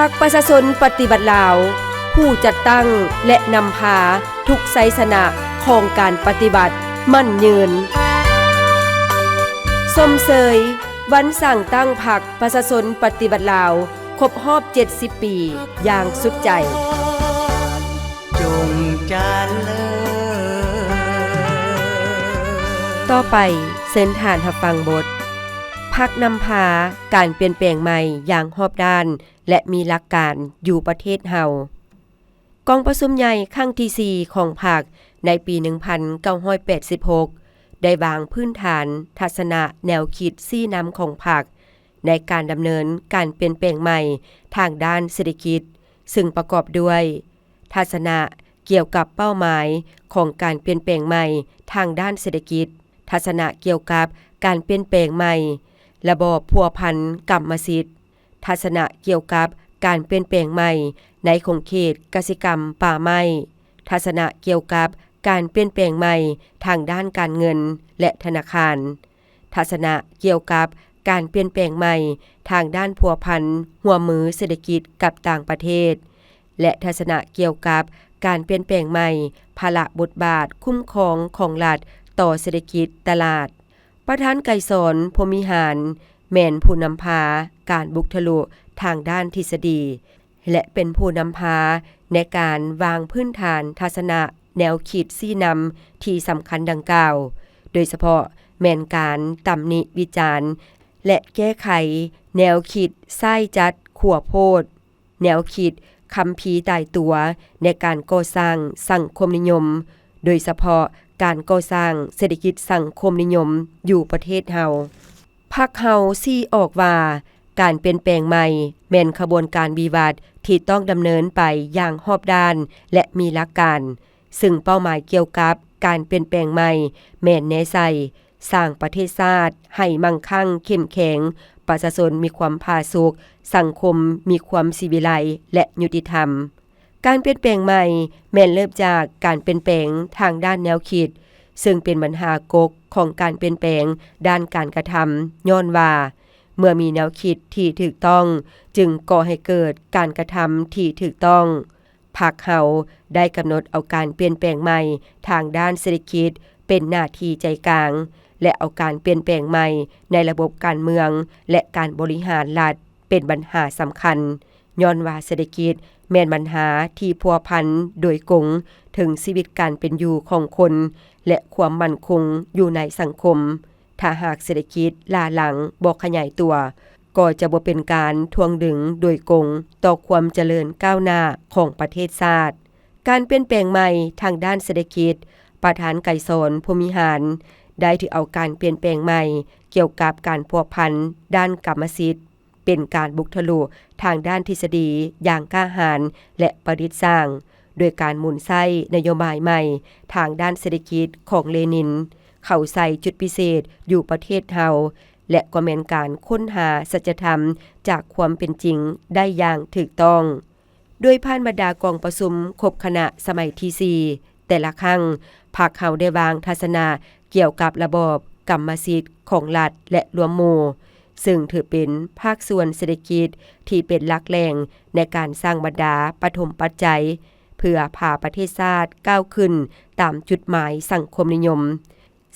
ພັກປະຊາຊົນປະຕິວັດລາວ ຜູ້ຈັດຕັ້ງ ແລະ ນຳພາທຸກໄຊຊະນະຂອງການປະຕິວັດໝັ້ນຍືນ. ຊົມເຊີຍວັນສ້າງຕັ້ງພັກປະຊາຊົນປະຕິວັດລາວ ຄົບຮອບເຈັດສິບປີຢ່າງສຸດໃຈ. ຈົ່ງຈະເລີນ. ຕໍ່ໄປ, ເຊີນທ່ານຮັບຟັງບົດ ພັກນຳພາການປ່ຽນແປງໃໝ່ຢ່າງຮອບດ້ານ ແລະ ມີຫຼັກການຢູ່ປະເທດເຮົາ. ກອງປະຊຸມໃຫຍ່ຄັ້ງທີສີ່ຂອງພັກໃນປີໜຶ່ງພັນເກົ້າຮ້ອຍແປດສິບຫົກ ໄດ້ວາງພື້ນຖານທັດສະນະແນວຄິດຊີ້ນຳຂອງພັກ ໃນການດຳເນີນການປ່ຽນແປງໃໝ່ທາງດ້ານເສດຖະກິດ, ຊຶ່ງປະກອບດ້ວຍ ທັດສະນະກ່ຽວກັບເປົ້າໝາຍຂອງການປ່ຽນແປງໃໝ່ທາງດ້ານເສດຖະກິດ, ທັດສະນະກ່ຽວກັບການປ່ຽນແປງໃໝ່ລະບອບພົວພັນກຳມະສິດ, ທັດສະນະກ່ຽວກັບການປ່ຽນແປງໃໝ່ໃນຂົງເຂດກະສິກຳປ່າໄມ້, ທັດສະນະກ່ຽວກັບການປ່ຽນແປງໃໝ່ທາງດ້ານການເງິນ ແລະ ທະນາຄານ, ທັດສະນະກ່ຽວກັບການປ່ຽນແປງໃໝ່ທາງດ້ານພົວພັນຮ່ວມມືເສດຖະກິດກັບຕ່າງປະເທດ ແລະ ທັດສະນະກ່ຽວກັບການປ່ຽນແປງໃໝ່ພາລະບົດບາດຄຸ້ມຄອງຂອງລັດຕໍ່ເສດຖະກິດຕະຫຼາດ. ປະທານໄກສອນ ພົມວິຫານ ແມ່ນຜູ້ນຳພາການບຸກທະລຸທາງດ້ານທິດສະດີ ແລະ ເປັນຜູ້ນຳພາໃນການວາງພື້ນຖານທັດສະນະແນວຄິດຊີ້ນຳທີ່ສຳຄັນດັ່ງກ່າວ, ໂດຍສະເພາະແມ່ນການຕຳໜິວິຈານ ແລະ ແກ້ໄຂແນວຄິດຊ້າຍຈັດຂົວໂພດ, ແນວຄິດຄຳພີຕາຍຕົວໃນການກໍ່ສ້າງສັງຄົມນິຍົມ, ໂດຍສະເພາະການກໍ່ສ້າງເສດຖະກິດສັງຄົມນິຍົມຢູ່ປະເທດເຮົາ. ພັກເຮົາຊີ້ອອກວ່າ ການປ່ຽນແປງໃໝ່ແມ່ນຂະບວນການວິວັດທີ່ຕ້ອງດຳເນີນໄປຢ່າງຮອບດ້ານ ແລະ ມີຫຼັກການ, ຊຶ່ງເປົ້າໝາຍກ່ຽວກັບການປ່ຽນແປງໃໝ່ແມ່ນແນໃສ່ ສ້າງປະເທດຊາດໃຫ້ໝັ້ງຄັ່ງເຂັ້ມແຂງ, ປະຊາຊົນມີຄວາມຜາສຸກ, ສັງຄົມມີຄວາມສີວິໄລ ແລະ ຍຸຕິທຳ. ການປ່ຽນແປງໃໝ່ແມ່ນເລີ່ມຈາກການປ່ຽນແປງທາງດ້ານແນວຄິດ, ເຊິ່ງເປັນບັນຫາກົກຂອງການປ່ຽນແປງດ້ານການກະທຳ, ຍ້ອນວ່າເມື່ອມີແນວຄິດທີ່ຖືກຕ້ອງ, ຈຶ່ງກໍ່ໃຫ້ເກີດການກະທຳທີ່ຖືກຕ້ອງ. ພັກເຮົາໄດ້ກຳນົດເອົາການປ່ຽນແປງໃໝ່ທາງດ້ານເສດຖະກິດເປັນໜ້າທີ່ໃຈກາງ ແລະ ເອົາການປ່ຽນແປງໃໝ່ໃນລະບົບການເມືອງ ແລະ ການບໍລິຫານລັດເປັນບັນຫາສຳຄັນ, ຍ້ອນວ່າເສດຖະກິດແມ່ນບັນຫາທີ່ພົວພັນໂດຍກົງເຖິງຊີວິດການເປັນຢູ່ຂອງຄົນ ແລະ ຄວາມໝັ້ນຄົງຢູ່ໃນສັງຄົມ. ຖ້າຫາກເສດຖະກິດລ້າຫຼັງບໍ່ຂະຫຍາຍຕົວ, ກໍຈະບໍ່ເປັນການຖ່ວງດຶງໂດຍກົງຕໍ່ຄວາມຈະເລີນກ້າວໜ້າຂອງປະເທດຊາດ. ການປ່ຽນແປງໃໝ່ທາງດ້ານເສດຖະກິດ, ປະທານໄກສອນ ພົມວິຫານ ໄດ້ຖືເອົາການປ່ຽນແປງໃໝ່ກ່ຽວກັບການພົວພັນດ້ານກຳມະສິດ ເປັນການບຸກທະລຸທາງດ້ານທິດສະດີຢ່າງກ້າຫານ ແລະ ປະດິດສ້າງ, ໂດຍການໝູນໃຊ້ນະໂຍບາຍໃໝ່ທາງດ້ານເສດຖະກິດຂອງເລນິນ ເຂົ້າໃສ່ຈຸດພິເສດຢູ່ປະເທດເຮົາ ແລະ ກໍແມ່ນການຄົ້ນຫາສັດຈະທຳຈາກຄວາມເປັນຈິງໄດ້ຢ່າງຖືກຕ້ອງ. ໂດຍຜ່ານບັນດາກອງປະຊຸມຄົບຄະນະສະໄໝທີສີ່ ແຕ່ລະຄັ້ງ, ພັກເຮົາໄດ້ວາງທັດສະນະກ່ຽວກັບລະບອບກຳມະສິດຂອງລັດ ແລະ ລວມໝູ່, ເຊິ່ງຖືເປັນພາກສ່ວນເສດຖະກິດທີ່ເປັນຫຼັກແຫຼ່ງໃນການສ້າງບັນດາປະຖົມປັດໄຈ ເພື່ອພາປະເທດຊາດກ້າວຂຶ້ນຕາມຈຸດໝາຍສັງຄົມນິຍົມ.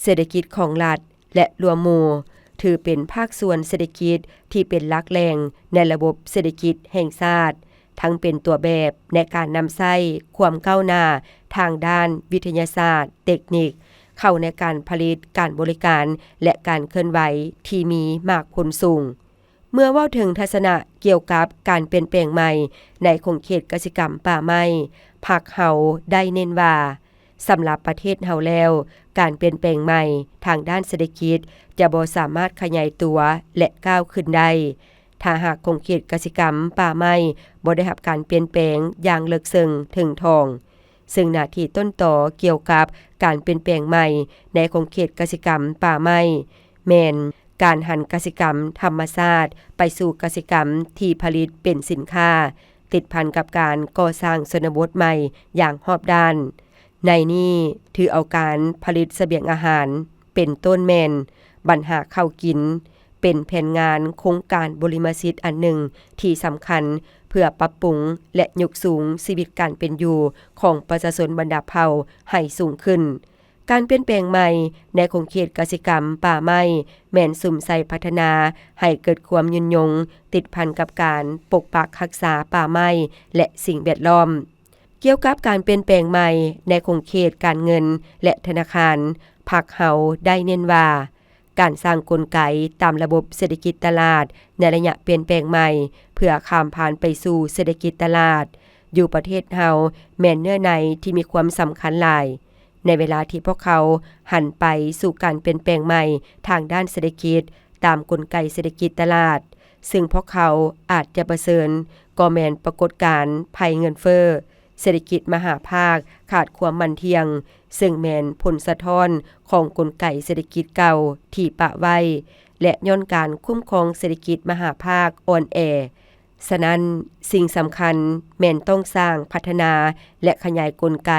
ເສດຖະກິດຂອງລັດ ແລະ ລວມໝູ່ ຖືເປັນພາກສ່ວນເສດຖະກິດທີ່ເປັນຫຼັກແຫຼ່ງໃນລະບົບເສດຖະກິດແຫ່ງຊາດ, ທັງເປັນຕົວແບບໃນການນຳໃຊ້ຄວາມກ້າວໜ້າທາງດ້ານວິທະຍາສາດ, ເຕັກນິກ ເຂົ້າໃນການຜະລິດ, ການບໍລິການ ແລະ ການເຄື່ອນໄຫວທີ່ມີໝາກຜົນສູງ. ເມື່ອເວົ້າເຖິງທັດສະນະກ່ຽວກັບການປ່ຽນແປງໃໝ່ໃນຂົງເຂດກະສິກຳປ່າໄມ້, ພັກເຮົາໄດ້ເນັ້ນວ່າ ສຳລັບປະເທດເຮົາແລ້ວ, ການປ່ຽນແປງໃໝ່ທາງດ້ານເສດຖະກິດຈະບໍ່ສາມາດຂະຫຍາຍຕົວ ແລະ ກ້າວຂຶ້ນໄດ້ ຖ້າຫາກຂົງເຂດກະສິກຳປ່າໄມ້ບໍ່ໄດ້ຮັບການປ່ຽນແປງຢ່າງເລິກເຊິ່ງເຖິງຖອງ. ເຊິ່ງໜ້າທີ່ຕົ້ນຕໍກ່ຽວກັບການປ່ຽນແປງໃໝ່ໃນຂົງເຂດກະສິກຳປ່າໄມ້ ແມ່ນການຫັນກະສິກຳທຳມະຊາດໄປສູ່ກະສິກຳທີ່ຜະລິດເປັນສິນຄ້າ, ຕິດພັນກັບການກໍ່ສ້າງຊົນນະບົດໃໝ່ຢ່າງຮອບດ້ານ. ໃນນີ້ຖືເອົາການຜະລິດສະບຽງອາຫານ ເປັນຕົ້ນແມ່ນບັນຫາເຂົ້າກິນ ເປັນແຜນງານໂຄງການບຸລິມະສິດອັນໜຶ່ງທີ່ສຳຄັນ ພື່ອປັບປຸງ ແລະ ຍົກສູງຊີວິດການເປັນຢູ່ຂອງປະຊາຊົນບັນດາເຜົ່າໃຫ້ສູງຂຶ້ນ. ການປ່ຽນແປງໃໝ່ໃນຂົງເຂດກະສິກຳປ່າໄມ້ ແມ່ນສຸມໃສ່ພັດທະນາໃຫ້ເກີດຄວາມຍືນຍົງ ຕິດພັນກັບການປົກປັກຮັກສາປ່າໄມ້ ແລະ ສິ່ງແວດລ້ອມ. ກ່ຽວກັບການປ່ຽນແປງໃໝ່ໃນຂົງເຂດການເງິນ ແລະ ທະນາຄານ, ພັກເຮົາໄດ້ເນັ້ນວ່າ ການສ້າງກົນໄກຕາມລະບົບເສດຖະກິດຕະຫຼາດໃນໄລຍະປ່ຽນແປງໃໝ່ ເພື່ອຂ້າມຜ່ານໄປສູ່ເສດຖະກິດຕະຫຼາດ ຢູ່ປະເທດເຮົາແມ່ນເນື້ອໃນທີ່ມີຄວາມສຳຄັນຫຼາຍ. ໃນເວລາທີ່ພວກເຂົາຫັນໄປສູ່ການປ່ຽນແປງໃໝ່ທາງດ້ານເສດຖະກິດຕາມກົນໄກເສດຖະກິດຕະຫຼາດ, ຊຶ່ງພວກເຂົາອາດຈະປະເຊີນກໍແມ່ນປາກົດການໄພເງິນເຟີ້, ເສດຖະກິດມະຫາພາກຂາດຄວາມໝັ້ນທ່ຽງ, ເຊິ່ງແມ່ນຜົນສະທ້ອນຂອງກົນໄກເສດຖະກິດເກົ່າທີ່ປະໄວ້ ແລະ ຍ້ອນການຄຸ້ມຄອງເສດຖະກິດມະຫາພາກອ່ອນແອ. ສະນັ້ນ, ສິ່ງສຳຄັນແມ່ນຕ້ອງສ້າງ, ພັດທະນາ ແລະ ຂະຫຍາຍກົນໄກ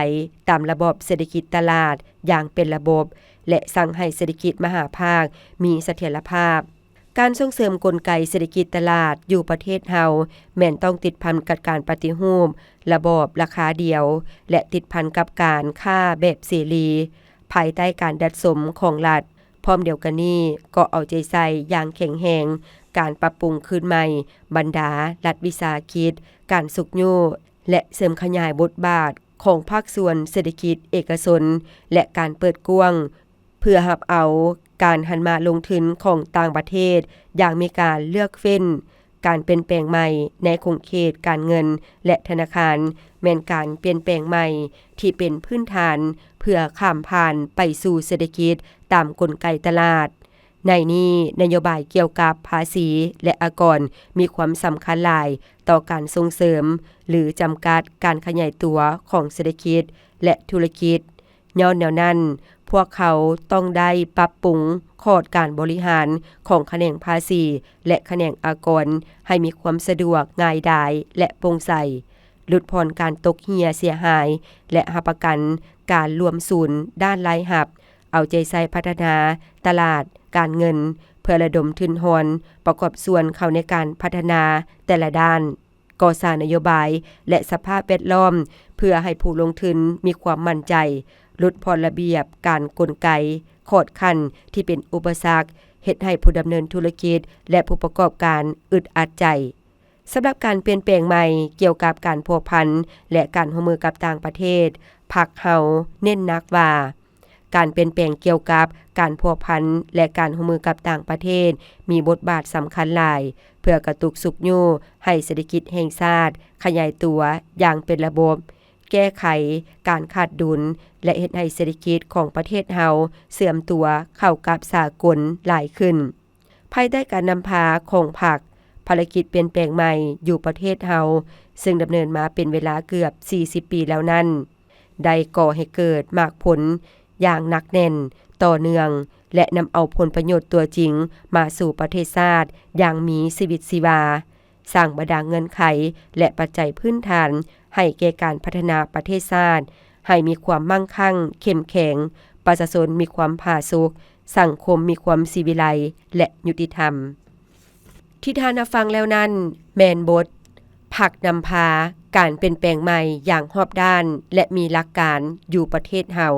ຕາມລະບອບເສດຖະກິດຕະຫຼາດຢ່າງເປັນລະບົບ ແລະ ສັ່ງໃຫ້ເສດຖະກິດມະຫາພາກມີສະຖຽນລະພາບ. ການສົ່ງເສີມກົນໄກເສດຖະກິດຕະຫຼາດຢູ່ປະເທດເຮົາ ແມ່ນຕ້ອງຕິດພັນກັບການປະຕິຮູບລະບອບລາຄາດຽວ ແລະ ຕິດພັນກັບການຄ້າແບບເສລີ ພາຍໃຕ້ການດັດສົມຂອງລັດ. ພ້ອມດຽວກັນນີ້ ກໍເອົາໃຈໃສ່ຢ່າງແຂງແຮງການປັບປຸງຄືນໃໝ່ບັນດາລັດວິສາຫະກິດ, ການຊຸກຍູ້ ແລະ ເສີມຂະຫຍາຍບົດບາດຂອງພາກສ່ວນເສດຖະກິດເອກະຊົນ ແລະ ການເປີດກວ້າງ ເພື່ອຮັບເອົາການຫັນມາລົງທຶນຂອງຕ່າງປະເທດຢ່າງມີການເລືອກເຟ້ນ. ການປ່ຽນແປງໃໝ່ໃນຂົງເຂດການເງິນ ແລະ ທະນາຄານ ແມ່ນການປ່ຽນແປງໃໝ່ທີ່ເປັນພື້ນຖານ ເພື່ອຂ້າມຜ່ານໄປສູ່ເສດຖະກິດຕາມກົນໄກຕະຫຼາດ. ໃນນີ້, ນະໂຍບາຍກ່ຽວກັບພາສີ ແລະ ອາກອນ ມີຄວາມສຳຄັນຫຼາຍຕໍ່ການສົ່ງເສີມ ຫຼື ຈຳກັດການຂະຫຍາຍຕົວຂອງເສດຖະກິດ ແລະ ທຸລະກິດ. ຍ້ອນແນວນັ້ນ, ພວກເຂົາຕ້ອງໄດ້ປັບປຸງຂອດການບໍລິຫານຂອງຂະແໜງພາສີ ແລະ ຂະແໜງອາກອນ ໃຫ້ມີຄວາມສະດວກ, ງ່າຍດາຍ ແລະ ໂປ່ງໃສ, ຫຼຸດຜ່ອນການຕົກເຮ່ຍເສຍຫາຍ ແລະ ຮັບປະກັນການລວມສູນດ້ານລາຍຮັບ, ເອົາໃຈໃສ່ພັດທະນາຕະຫຼາດການເງິນ ເພື່ອລະດົມທຶນຮອນປະກອບສ່ວນເຂົ້າໃນການພັດທະນາແຕ່ລະດ້ານ. ກໍ່ສ້າງນະໂຍບາຍ ແລະ ສະພາບແວດລ້ອມ ເພື່ອໃຫ້ຜູ້ລົງທຶນມີຄວາມໝັ້ນໃຈ, ຫຼຸດຜ່ອນລະບຽບການກົນໄກຂອດຂັ້ນທີ່ເປັນອຸປະສັກ, ເຮັດໃຫ້ຜູ້ດຳເນີນທຸລະກິດ ແລະ ຜູ້ປະກອບການອຶດອັດໃຈ. ສຳລັບການປ່ຽນແປງໃໝ່ກ່ຽວກັບການພົວພັນ ແລະ ການຮ່ວມມືກັບຕ່າງປະເທດ, ພັກເຮົາເນັ້ນໜັກວ່າ ການປ່ຽນແປງກ່ຽວກັບການພົວພັນ ແລະ ການຮ່ວມມືກັບຕ່າງປະເທດ ມີບົດບາດສຳຄັນຫຼາຍ ເພື່ອກະຕຸກຊຸກຍູ້ໃຫ້ເສດຖະກິດແຫ່ງຊາດຂະຫຍາຍຕົວຢ່າງເປັນລະບົບ, ແກ້ໄຂການຂາດດຸນ ແລະ ເຮັດໃຫ້ເສດຖະກິດຂອງປະເທດເຮົາເຊື່ອມຕົວເຂົ້າກັບສາກົນຫຼາຍຂຶ້ນ. ພາຍໃຕ້ການນຳພາຂອງພັກ, ພາລະກິດປ່ຽນແປງໃໝ່ຢູ່ປະເທດເຮົາ, ເຊິ່ງດຳເນີນມາເປັນເວລາເກືອບສີ່ສິບປີແລ້ວນັ້ນ, ໄດ້ກໍ່ໃຫ້ເກີດໝາກຜົນຢ່າງໜັກແໜ້ນ, ຕໍ່ເນື່ອງ ແລະ ນຳເອົາຜົນປະໂຫຍດຕົວຈິງມາສູ່ປະເທດຊາດຢ່າງມີຊີວິດຊີວາ, ສ້າງບັນດາເງື່ອນໄຂ ແລະ ປັດໄຈພື້ນຖານໃຫ້ແກ່ການພັດທະນາປະເທດຊາດໃຫ້ມີຄວາມໝັ້ງຄັ່ງເຂັ້ມແຂງ, ປະຊາຊົນມີຄວາມຜາສຸກ, ສັງຄົມມີຄວາມສີວິໄລ ແລະ ຍຸຕິທຳ. ທີ່ທ່ານຮັບຟັງແລ້ວນັ້ນ ແມ່ນບົດ ພັກນຳພາການປ່ຽນແປງໃໝ່ຢ່າງຮອບດ້ານ ແລະ ມີຫຼັກການຢູ່ປະເທດເຮົາ.